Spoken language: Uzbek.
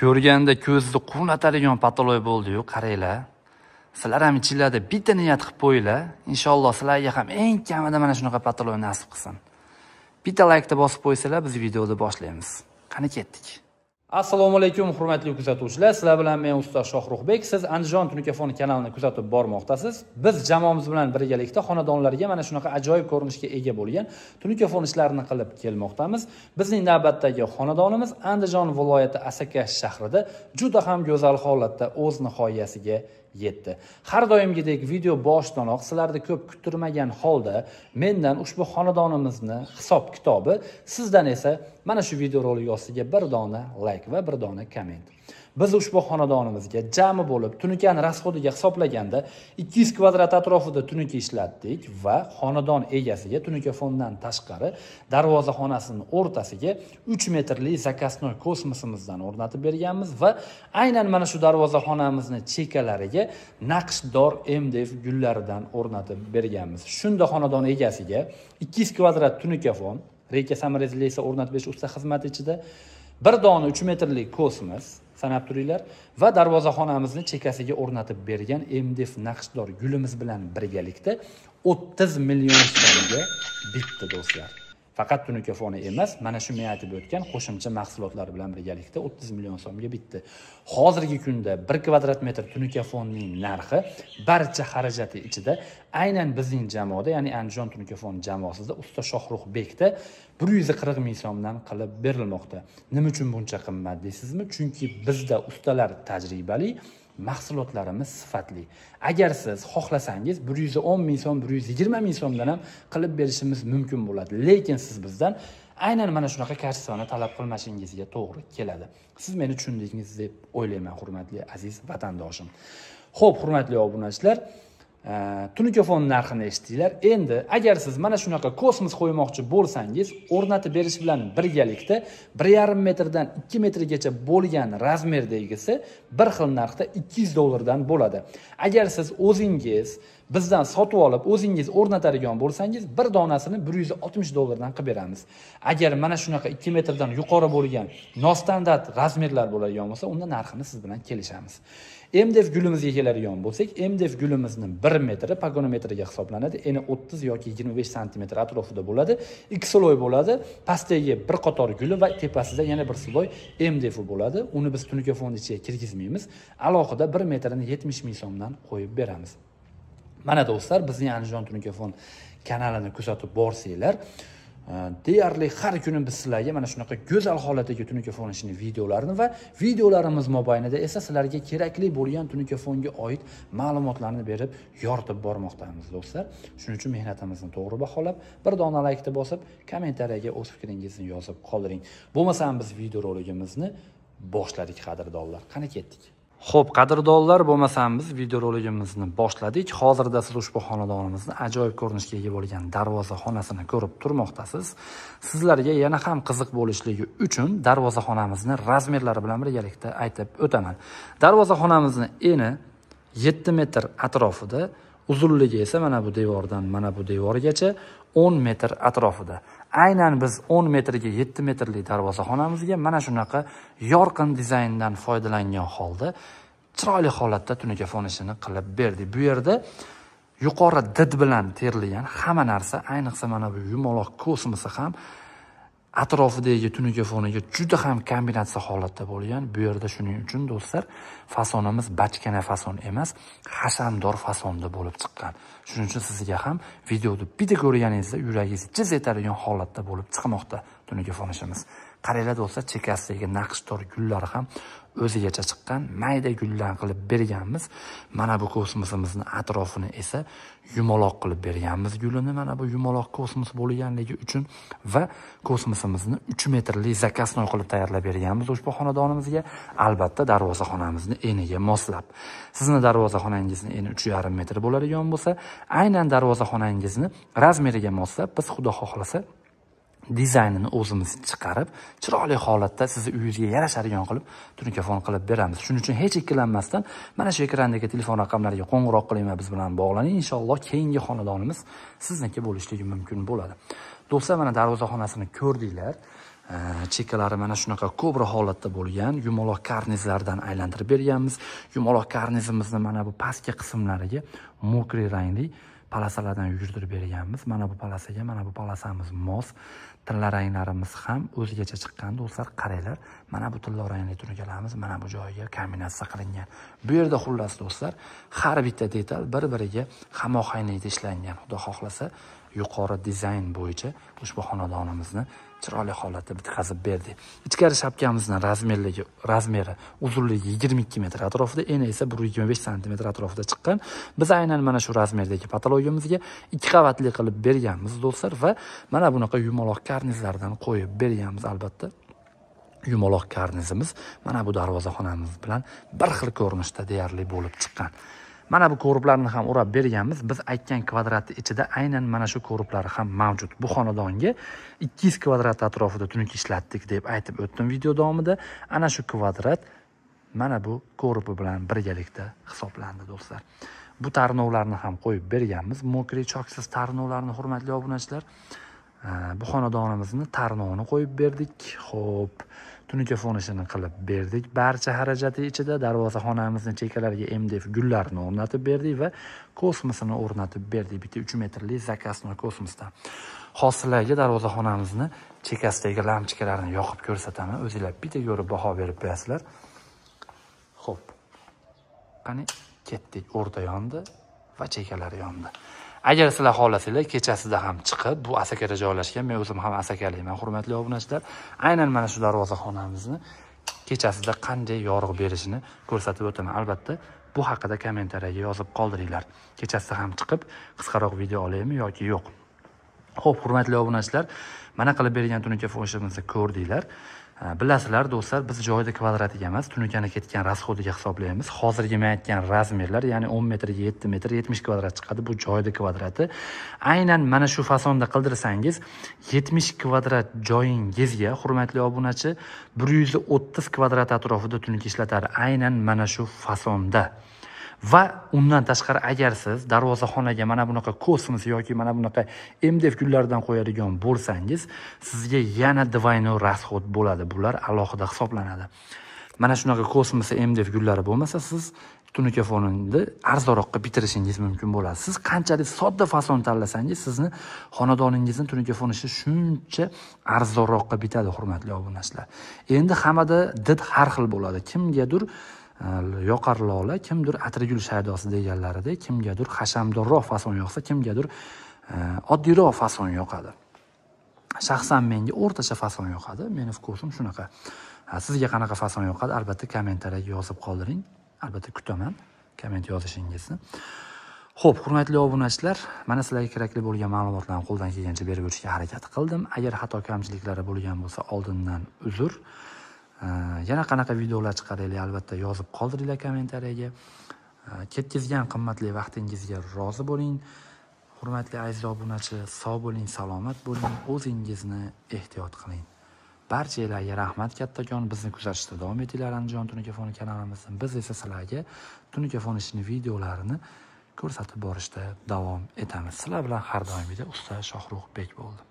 Ko'rganda ko'zni quvnatadigan patoloy bo'ldi-yu, qaranglar. Sizlar ham ichinglarda bitta niyat qilib qo'yinglar. Inshaalloh sizlarga ham eng kamida mana shunaqa patoloy nasib qilsin. Bitta like-ni bosib qo'ysalar, biz videoni boshlaymiz. Qani ketdik. Assalomu alaykum hurmatli kuzatuvchilar. Sizlar bilan men usta Shohruxbek. Siz Andijon Tunukafon kanalini kuzatib bormoqdasiz. Biz jamoamiz bilan birgalikda xonadonlarga mana shunaqa ajoyib ko'rinishga ega bo'lgan tunukafon ishlarini qilib kelmoqdamiz. Bizning navbatdagi xonadonimiz Andijon viloyati Asaka shahrida juda ham go'zal holatda o'z nihoyasiga yetdi. Har doimgidek video boshidanoq sizlarni ko'p kuttirmagan holda mendan ushbu xonadonimizni hisob kitobi, sizdan esa mana shu video rolik ostiga bir dona like va bir dona komment. Biz ushbu xonadonimizga jami bo'lib tunukani rasxodiga hisoblaganda 200 kvadrat atrofida tunuka ishlatdik va xonadon egasiga tunuka fondan tashqari darvoza xonasining o'rtasiga 3 metrli zakasnoy kosmosimizdan o'rnatib berganmiz va aynan mana shu darvoza xonamizni chekalariga naqshdor MDF gullaridan o'rnatib berganmiz. Shunda xonadon egasiga 200 kvadrat tunuka fon, reka samrezli esa o'rnatib berish usta xizmati ichida bir dona 3 metrli kosmos sanab turinglar va darvozaxonamizni chekasiga o'rnatib bergan MDF naqshdor gulimiz bilan birgalikda 30 million so'mga bitdi do'stlar. Faqat tunuka foni emas, mana shu men aytib o'tgan qo'shimcha mahsulotlar bilan birgalikda 30 million so'mga bitdi. Hozirgi kunda 1 kvadrat metr tunuka fonning narxi barcha xarajati ichida aynan bizning jamoada, ya'ni Andijon tunuka fon jamoasida usta Shohruxbekda 140 ming so'mdan qilib berilmoqda. Nima uchun buncha qimmat deysizmi? Chunki bizda ustalar tajribali, mahsulotlarimiz sifatli. Agar siz xohlasangiz 110 ming so'm, 120 ming so'mdan ham qilib berishimiz mumkin bo'ladi. Lekin siz bizdan aynan mana shunaqa kачествoni talab qilmashingizga to'g'ri keladi. Siz meni tushundingiz deb o'ylayman, hurmatli aziz vatandoshim. Xo'p, hurmatli obunachilar, tunukafon narxini eshitdinglar. Endi agar siz mana shunaqa kosmos qo'ymoqchi bo'lsangiz, o'rnatib berish bilan birgalikda 1,5 metrdan 2 metrgacha bo'lgan razmerdagisi bir xil narxda 200 dollardan bo'ladi. Agar siz o'zingiz bizdan sotib olib, o'zingiz o'rnatadigan bo'lsangiz, bir donasini 160 dollardan qilib beramiz. Agar mana shunaqa 2 metrdan yuqori bo'lgan nostandart razmerlar bo'ladigan bo'lsa, unda narxini siz bilan kelishamiz. MDF gulimizga keladigan bo'lsak, MDF gulimizni 1 metri pagonometrga hisoblanadi. Eni 30 yoki 25 sm atrofida bo'ladi. 2 sloy bo'ladi. Pastdagi bir qator guli va tepasida yana bir sloy MDF bo'ladi. Uni biz tunuka fondi ichiga kirgizmaymiz. Alohida 1 metrini 70 ming so'mdan qo'yib beramiz. Mana do'stlar, bizning Andijon tunuka fon kanalini kuzatib borsanglar, deyarli har kuni biz sizlarga mana shunaqa go'zal holatdagi tunuka fon ishining videolarini va videolarimiz mobaynida esa sizlarga kerakli bo'lgan tunuka fonga oid ma'lumotlarni berib yoritib bormoqdamiz do'stlar. Shuning uchun mehnatimizni to'g'ri baholab, bir dona like-ni bosib, kommentariyaga o'z fikringizni yozib qoldiring. Bo'lmasam biz video roligimizni boshladik qadrdonlar. Qani ketdik. Xo'p, qadrdonlar, bo'lmasam biz video roligimizni boshladik. Hozirda siz ushbu xonadonimizni ajoyib ko'rinishga ega bo'lgan darvoza xonasini ko'rib turmoqdasiz. Sizlarga yana ham qiziq bo'lishligi uchun darvoza xonamizni razmerlari bilan birgalikda aytib o'taman. Darvoza xonamizni eni 7 metr atrofida, uzunligi esa mana bu devordan mana bu devorgacha 10 metr atrofida. Aynan biz 10 metrga 7 metrli darvoza xonamizga mana shunaqa yorqin dizayndan foydalangan holda chiroyli holatda tunuka fon ishini qilib berdik. Bu yerda yuqori did bilan terilgan hamma narsa, ayniqsa mana bu yumaloq kosmosi ham atrofidagi tunuka foniga juda ham kombinatsiya holatda bo'lgan. Bu yerda shuning uchun do'stlar, fasonimiz bachkana fason emas, hashamdor fasonda bo'lib chiqqan. Shuning uchun sizga ham videoni bitta ko'rganingizda yuragingiz jiz etadigan holatda bo'lib chiqmoqda tunuka fon ishimiz. Qaranglar do'stlar, chekasidagi naqshdor gullari ham o'zigacha chiqqan, mayda gullar qilib berganmiz. Mana bu kosmosimizni atrofini esa yumaloq qilib berganmiz gulini, mana bu yumaloq kosmos bo'lganligi uchun va kosmosimizni 3 metrli zakasnoy qilib tayyorlab berganmiz ushbu xonadonimizga, albatta darvoza xonamizni eniga moslab. Sizni darvoza xonangizni eni 3,5 metr bo'ladigan bo'lsa, aynan darvoza xonangizni razmeriga moslab biz xudo xohlasa dizaynini o'zimiz chiqarib, chiroyli holatda sizni uyingizga yarashadigan qilib tunukafon qilib beramiz. Shuning uchun hech ikkilanmasdan mana shu ekrandagi telefon raqamlariga qo'ng'iroq qiling va biz bilan bog'laning. Inshaalloh keyingi xonadonimiz sizniki bo'lishligi mumkin bo'ladi. Do'stlar, mana darvoza xonasini ko'rdinglar. Chekalari mana shunaqa kobra holatda bo'lgan yumaloq karnizlardan aylantirib berganmiz. Yumaloq karnizimizni mana bu pastki qismlariga mokri rangli palasalardan yugurtirib berganmiz. Mana bu palasaga mana bu palasamiz mos. Tilla ranglarimiz ham o'zgacha chiqqan do'stlar, qaranglar. Mana bu tilla rangli tunukalarimiz mana bu joyiga kombinatsiya qilingan. Bu yerda xullas do'stlar, har bitta detal bir-biriga hamohanglikda ishlangan. Xudo xohlasa yuqori dizayn bo'yicha ushbu xonadonimizni chiroyli holatda bitkazib berdik. Ichkari shapkamizning razmeri uzunligi 22 metr atrofida, eni esa 125 sm atrofida chiqqan. Biz aynan mana shu razmerdagi patologimizga 2 qavatli qilib berganmiz do'stlar va mana bunaqa yumaloq karnizlardan qo'yib berganmiz albatta. Yumaloq karnizimiz mana bu darvozaxonamiz bilan bir xil ko'rinishda deyarli bo'lib chiqqan. Mana bu ko'riblarni ham o'rab berganmiz. Biz aytgan kvadratning ichida aynan mana shu ko'riblar ham mavjud. Bu xonadonga 200 kvadrat atrofida tunuka ishlatdik deb aytib o'tdim video davomida. Ana shu kvadrat mana bu ko'ribi bilan birgalikda hisoblandi do'stlar. Bu tarnovlarni ham qo'yib berganmiz. Mokri choksiz tarnovlarni hurmatli obunachilar. Bu xonadonimizni tarnovini qo'yib berdik. Xo'p, tunuka fonishini qilib berdik. Barcha xarajati ichida darvozaxonamizni chekalariga MDF gullarni o'rnatib berdik va kosmosini o'rnatib berdik. Bitta 3 metrli zakasnoy kosmosdan. Hozirlarga darvozaxonamizni chekasidagi lampochkalarni yoqib ko'rsataman. O'zinglar bitta ko'rib baho berib qo'yasizlar. Xo'p. Qani ketdik. O'rta yondi va chekalari yondi. Agar sizlar xohlasanglar kechasida ham chiqib, bu Asakada joylashgan, men o'zim ham Asakalikman, hurmatli obunachilar. Aynan mana shu darvozaxonamizni kechasida qanday yorug' berishini ko'rsatib o'taman. Albatta, bu haqida kommentariyaga yozib qoldiringlar. Kechasida ham chiqib, qisqaroq video olaymi yoki yo'q. Xo'p, hurmatli obunachilar, mana qilib bergan tunuka fonishimizni ko'rdinglar. Bilasizlar do'stlar, biz joyida kvadratiga emas, tunukani ketgan rasxodiga hisoblaymiz. Hozirgi men aytgan razmerlar, ya'ni 10 metrga 7 metr 70 kvadrat chiqadi. Bu joyida kvadrati. Aynan mana shu fasonda qildirsangiz 70 kvadrat joyingizga, hurmatli obunachi, 130 kvadrat atrofida tunuka ishlatadi. Aynan mana shu fasonda. Va undan tashqari agar siz darvozaxonaga mana bunaqa kosmos yoki mana bunaqa MDF gullardan qo'yadigan bo'lsangiz, sizga yana dvoynoy rasxod bo'ladi. Bular alohida hisoblanadi. Mana shunaqa kosmos MDF gullari bo'lmasa, siz tunuka fonini arzonroqqa bitirishingiz mumkin bo'ladi. Siz qanchalik sodda fason tanlasangiz, sizni xonadoningizni tunuka foni shuncha arzonroqqa bitadi, hurmatli obunachilar. Endi hammada did har xil bo'ladi. Kimgadir yoqar lola, kimdir atirgul shaydosi deganlaridek, kimgadir hashamdorroq fason yoqsa, kimgadir oddiyroq fason yoqadi. Shaxsan menga o'rtacha fason yoqadi. Meni vkusim shunaqa. Sizga qanaqa fason yoqadi? Albatta kommentariyaga yozib qoldiring. Albatta kutaman komment yozishingizni. Xo'p, hurmatli obunachilar, mana sizlarga kerakli bo'lgan ma'lumotlarni qo'ldan kelgancha berib o'tishga harakat qildim. Agar xato kamchiliklari bo'lgan bo'lsa, oldindan uzr. Yana qanaqa videolar chiqaraylik, albatta yozib qoldiringlar kommentariyaga. Ketkizgan qimmatli vaqtingizga rozi bo'ling. Hurmatli aziz obunachi, sog' bo'ling, salomat bo'ling, o'zingizni ehtiyot qiling. Barchalarga rahmat kattakon, bizni kuzatishda davom etinglar Andijon Tunuka Foni kanalimizdan. Biz esa sizlarga Tunuka Foni ishining videolarini ko'rsatib borishda davom etamiz. Sizlar bilan har doimgidek usta Shohruxbek bo'ldi.